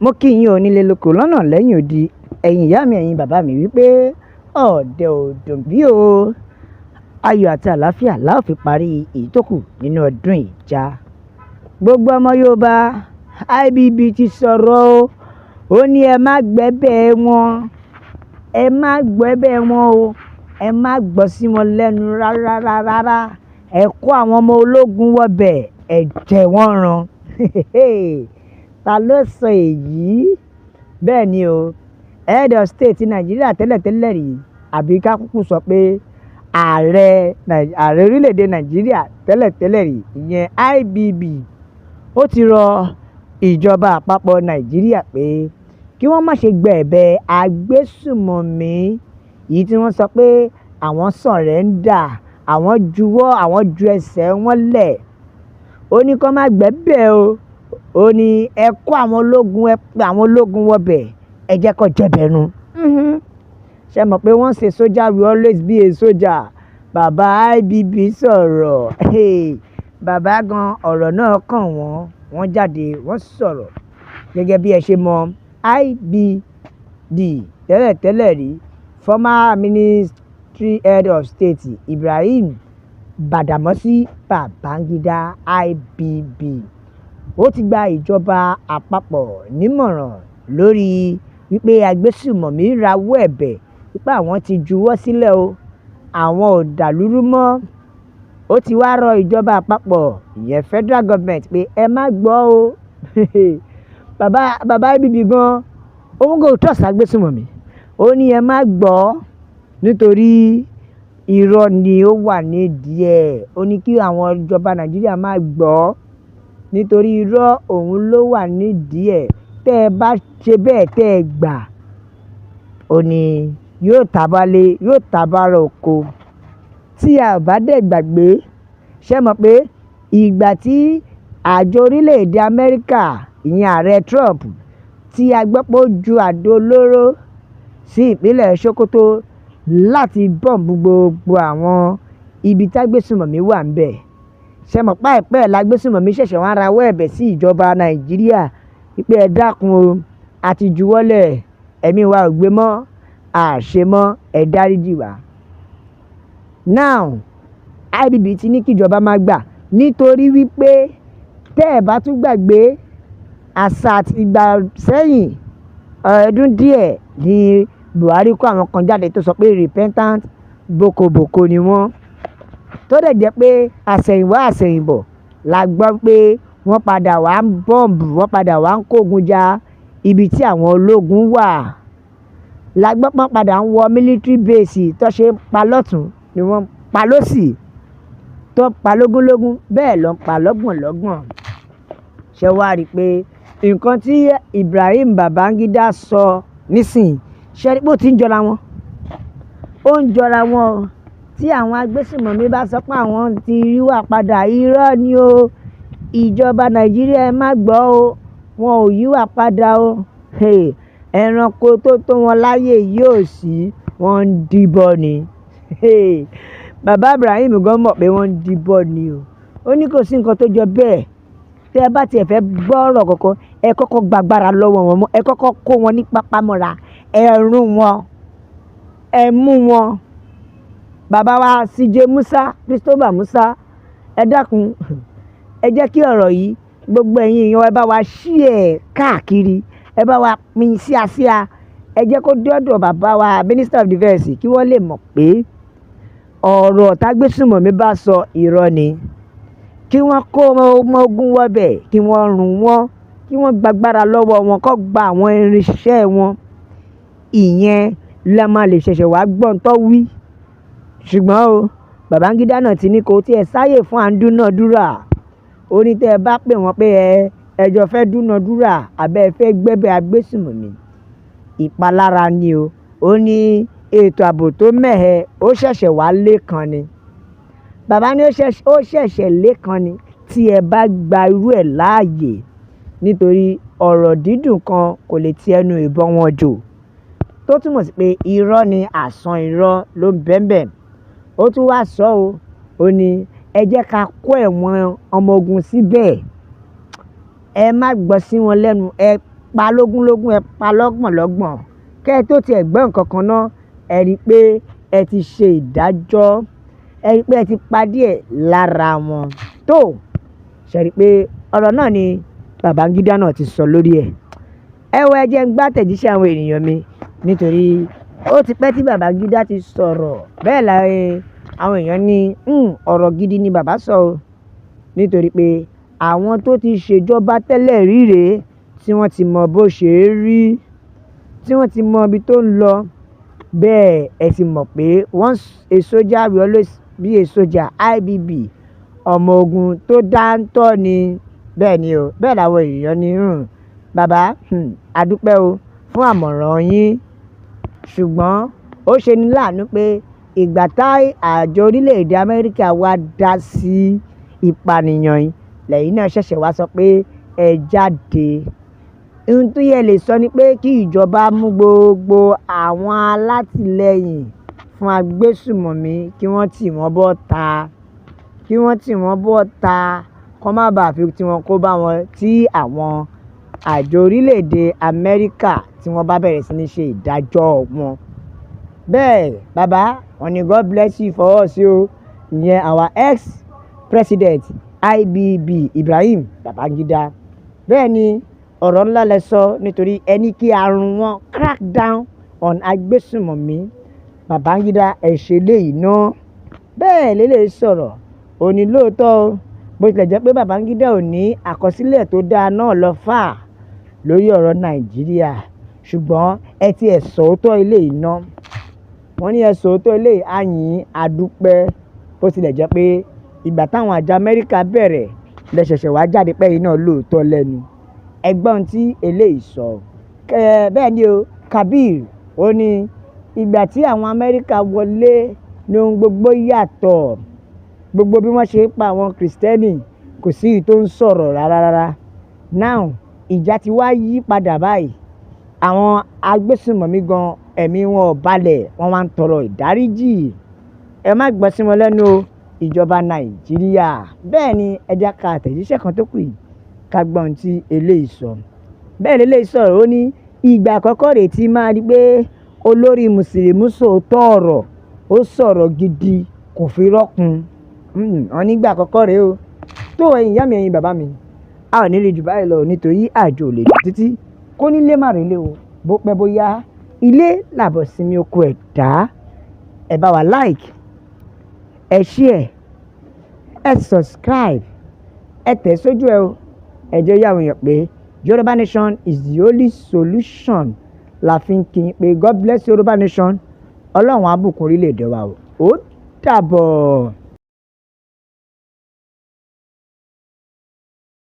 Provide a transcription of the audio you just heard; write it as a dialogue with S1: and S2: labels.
S1: Mo kí yín o nílé lóko lọ́nà lẹ́yìn odi, ẹ̀yin ìyá mi, ẹ̀yin bàbá mi wípé ọ̀dẹ̀ ò dùn bí o. Ayọ̀ àti àlàáfíà la ó fi parí èyí tó kù nínú ọdún yìí já. Gbogbo ọmọ Yorùbá, IBB ti sọ̀rọ̀ o. Ó ní ẹ má gbẹ́bẹ̀ wọn, ẹ má gbẹ́bẹ̀ wọn o, ẹ má gbọ́ sí wọn lẹ́nu rárá rárá. Ẹ kó àwọn ọmọ ológun wọbẹ̀, ẹ jẹ wọ́n run. Ta ló sọ èyí? Bẹ́ẹ̀ ni o, Head of State Nàìjíríà tẹ́lẹ̀tẹ́lẹ̀ rí, àbí ká kúkú sọ pé ààrẹ orílẹ̀-èdè Nàìjíríà tẹ́lẹ̀tẹ́lẹ̀ rí, ìyẹn IBB. Ó ti rọ ìjọba àpapọ̀ Nàìjíríà pé kí wọ́n má ṣe gba ẹ̀bẹ̀ agbésùnmọ̀mí yìí tí wọ́n sọ pé àwọn surrender, àwọn juwọ́, àwọn ju ẹsẹ̀ wọn lẹ̀. Ó ní kó má gbẹ́bẹ̀ o. Ó ní ẹ kó àwọn ológun, ẹ pe àwọn ológun wọbẹ̀, ẹ jẹ́ kó jẹbẹ̀ run. Ṣé mọ̀ pé once a soldier will always be a soldier? Bàbá IBB sọ̀rọ̀. Bàbá gan ọ̀rọ̀ náà kàn wọ́n, wọ́n jáde, wọ́n sọ̀rọ̀. Gẹ́gẹ́ bí ẹ ṣe mọ̀, IBD tẹ́lẹ̀tẹ́lẹ̀ rí, former Ministry Head of State Ibrahim Badamasi Babangida IBB. Ó ti gba ìjọba àpapọ̀ nímọ̀ràn lórí wípé agbésùnmọ̀mí rawọ́ ẹ̀bẹ̀ wípé àwọn ti juwọ́ sílẹ̀ o, àwọn ò dàlúrú mọ́. Ó ti wá rọ ìjọba àpapọ̀, ìyẹn federal government, pé ẹ má gbọ́ o. Bàbá IBB gan, òun kò trust agbésùnmọ̀mí. Ó ní ẹ má gbọ́ nítorí irọ́ ni ó wà nídìí ẹ̀. Ó ní kí àwọn ìjọba Nàìjíríà má gbọ́ nítorí irọ́ òun ló wà nídìí ẹ̀. Tẹ́ ẹ bá ṣe bẹ́ẹ̀ tẹ́ ẹ gbà, ó ní yóò tàbálé, yóò tàbára oko. Tí a ò bá dẹ̀ gbàgbé, ṣé mọ̀ pé ìgbà tí àjọ orílẹ̀-èdè Amẹ́ríkà, ìyẹn ààrẹ Trump, tí a gbọ́ pé ó ju àdó olóró sí ìpínlẹ̀ Sokoto láti bọ́ǹbù gbogbo àwọn ibi tí agbésùnmọ̀mí wà níbẹ̀. Ṣé mọ̀ pé àìpẹ́ lágbésùnmọ̀mí ṣẹ̀ṣẹ̀ wá rawọ́ ẹ̀bẹ̀ sí ìjọba Nàìjíríà wípé ẹ dákun o, a ti juwọ́lẹ̀, ẹ̀mí wa ò gbé mọ́, a ṣe mọ́, ẹ dáríjì wá. Now, IBB ti ní kí ìjọba má gbà nítorí wípé tẹ́ ẹ bá tún gbàgbé àṣà àti ìgbà sẹ́yìn ọdún díẹ̀ ní Buhari kó àwọn kan jáde tó sọ pé repentant boko boko ni wọ́n. Tó dẹ̀ jẹ́ pé àsẹ̀yìnwá àsẹ̀yìnbọ̀ la gbọ́ pé wọ́n padà wá ń bọ́ǹbù, wọ́n padà wá ń kógun ja ibi tí àwọn ológun wà. La gbọ́ pé wọ́n padà ń wọ military base tó ṣe ń pa lọ́tùn ni wọ́n ń pa lósì, tó ń pa lógúnlógún bẹ́ẹ̀ ló ń pa lọ́gbọ̀nlọ́gbọ̀n. Ṣé wàá rí i pé nǹkan tí Ibrahim Babangida sọ nísìnyí, ṣé rí pé ó ti ń jọra wọn? Ó ń jọra wọn o. Tí àwọn agbésùnmọ̀mí bá sọ pé àwọn ti yíwà padà, irọ́ ni o. Ìjọba Nàìjíríà ẹ má gbọ́ o. Wọn ò yíwà padà o. Ẹranko tó tó wọn láyé yóò sí, wọ́n ń díbọ́n ni. Bàbá Ibrahim gan mọ̀ pé wọ́n ń díbọ́n ni o. Ó ní kò sí nǹkan tó jọ bẹ́ẹ̀. Tí ẹ bá ti ẹ fẹ́ gbọ́ ọ̀rọ̀ kankan, ẹ kọ́kọ́ gbàgbára lọ́wọ́ wọn mọ́, ẹ kọ́kọ́ kó wọn ní pápámọ́ra, ẹ rún wọn, ẹ mú wọn. Bàbá wa CJ Musa, Christopher Musa, ẹ dákun, ẹ jẹ́ kí ọ̀rọ̀ yìí gbogbo ẹ̀yin èèyàn ẹ bá wa share káàkiri, ẹ bá wa pín síasíá, ẹ jẹ́ kó dé ọ̀dọ̀ bàbá wa Minister of Defence kí wọ́n lè mọ̀ pé ọ̀rọ̀ tágbésùnmọ̀mí bá sọ irọ́ ni. Kí wọ́n kó ọmọ ogun wọbẹ̀, kí wọ́n run wọ́n, kí wọ́n gbàgbára lọ́wọ́ wọn, kó gba àwọn irinṣẹ́ wọn. Ìyẹn la máa lè ṣẹ̀ṣẹ̀ wá gbọ́n tó wí. Ṣùgbọ́n o, Babangida náà ti ní kó tí ẹ sáyè fún à ń dúnàdúrà. Ó ní tí ẹ bá pè wọ́n pé ẹ jọ fẹ́ dúnàdúrà àbí ẹ fẹ́ gbẹ́bẹ̀ agbésùnmọ̀mí, ìpalára ni o. Ó ní ètò ààbò tó mẹ́hẹ ó ṣẹ̀ṣẹ̀ wá lékan ni. Bàbá ní ó ṣẹ̀ṣẹ̀ lékan ni tí ẹ bá gba irú ẹ̀ láàyè nítorí ọ̀rọ̀ dídùn kan kò lè ti ẹnu ìbọn wọn jò. Tó túmọ̀ sí pé irọ́ ni àsán irọ́ ló ń bẹ́ńbẹ̀. Ó tún wá sọ o, ó ní ẹ jẹ́ ká kó ẹ̀wọ̀n ọmọ ogun síbẹ̀. Ẹ má gbọ́ sí wọn lẹ́nu, ẹ pa lógúnlógún, ẹ pa lọ́gbọ̀nlọ́gbọ̀n, kẹ́ ẹ tó tiẹ̀ gbọ́ nǹkan kan náà, ẹ rí i pé ẹ ti ṣe ìdájọ́, ẹ rí i pé ẹ ti pa díẹ̀ lára wọn. Tó ṣe rí i pé ọ̀rọ̀ náà ni Babangida náà ti sọ lórí ẹ̀. Ẹ wo, ẹ jẹ́ ń gbá àtẹ̀jíṣẹ́ àwọn ènìyàn mi, nítorí ó ti pẹ́ tí Babangida ti sọ̀rọ̀. Bẹ́ẹ̀ la àwọn èèyàn ní ọ̀rọ̀ gidi ni bàbá sọ o, nítorí pé àwọn tó ti ṣèjọba tẹ́lẹ̀ rí rèé tí wọ́n ti mọ bó ṣe é rí, tí wọ́n ti mọ ibi tó ń lọ. Bẹ́ẹ̀ ẹ ti mọ̀ pé once a soldier will always be a soldier. IBB, ọmọ ogun tó dáńtọ́ ni. Bẹ́ẹ̀ ni o, bẹ́ẹ̀ làwọn èèyàn ní, bàbá, a dúpẹ́ o fún àmọ̀ràn yín, ṣùgbọ́n ó ṣe ní láàánú pé ìgbà tá àjọ orílẹ̀-èdè Amẹ́ríkà wá dá sí ìpànìyàn yìí lẹ́yìn náà ṣẹ̀ṣẹ̀ wá sọ pé ẹ jáde. Ohun tó yẹ lè sọ ni pé kí ìjọba mú gbogbo àwọn alátìlẹyìn fún agbésùmọ̀mí, kí wọ́n tì wọ́n bọ́ ta, kí wọ́n tì wọ́n bọ́ ta, kó má bàa fi tiwọn kó bá wọn tí àwọn àjọ orílẹ̀-èdè Amẹ́ríkà tí wọ́n bá bẹ̀rẹ̀ sí ní ṣe ìdájọ́ wọn. Bẹ́ẹ̀ bàbá wọn ní God bless you for us o, ìyẹn our ex-president IBB Ibrahim Babangida. Bẹ́ẹ̀ ni, ọ̀rọ̀ ńlá lẹ sọ, nítorí ẹni kí arun wọn crack down on agbésùmọ̀mí. Babangida, ẹ ṣe léyìí ná. Bẹ́ẹ̀ lélẹ̀ sọ̀rọ̀, ó ní lóòótọ́ o, bó tilẹ̀ jẹ́ pé Babangida ò ní àkọsílẹ̀ tó dáa náà lọ fà lórí ọ̀rọ̀ Nàìjíríà, ṣùgbọ́n ẹ ti ẹ̀ sòótọ́ ilé iná. Wọ́n ní ẹ sòótọ́ ilé àyìn, adúpẹ́, bó tilẹ̀ jẹ́ pé ìgbà táwọn àjọ Amẹ́ríkà bẹ̀rẹ̀ lẹ ṣẹ̀ṣẹ̀ wá jáde pé yìí náà lóòótọ́ lẹ́nu. Ẹgbọ́n tí eléyìí sọ. Bẹ́ẹ̀ ni o, Kabir, ó ní ìgbà tí àwọn Amẹ́ríkà wọlé ní ohun gbogbo yàtọ̀. Gbogbo bí wọ́n ṣe pa àwọn Kìrìsìtẹ́nì, kò sí èyí tó ń sọ̀rọ̀ rárá rárá. Now ìjà ti wá yí padà báyìí. Àwọn agbésùnmọ̀mí gan, ẹ̀mí wọn ò balẹ̀, wọ́n wá ń tọrọ ìdáríjì. Ẹ má gbọ́ sí wọn lẹ́nu o, ìjọba Nàìjíríà. Bẹ́ẹ̀ ni, ẹ jẹ́ ká àtẹ̀jíṣẹ́ kan tó kù yìí, ká gbọ́ ohun tí eléyìí sọ. Bẹ́ẹ̀ lélẹ́yìí sọ̀rọ̀, ó ní ìgbà àkọ́kọ́ rèé tí máa rí pé olórí Mùsùlùmí sòótọ́ ọ̀rọ̀, ó sọ̀rọ̀ gidi, kò fi rọ́kun. Wọ́n nígbà àkọ́kọ́ rèé o. Tó ẹ̀yin ìyá mi, ẹ̀yin bàbá mi, a ò ní rí jù báyìí lọ, nítorí àjò ò lè dùn títí kó nílé má relé o. Bó pẹ́ bóyá, ilé làbọ̀ sinmi oko ẹ̀dá. Ẹ bá wa like, ẹ share, ẹ subscribe, ẹ tẹ̀ sójú ẹ o. Ẹ jẹ́ yà àwọn èèyàn pé Yorùbá Nation is the only solution. La fi ń kí pé God bless Yorùbá Nation. Ọlọ́run á bùkún orílẹ̀-èdè wa o. Ó dàbọ̀.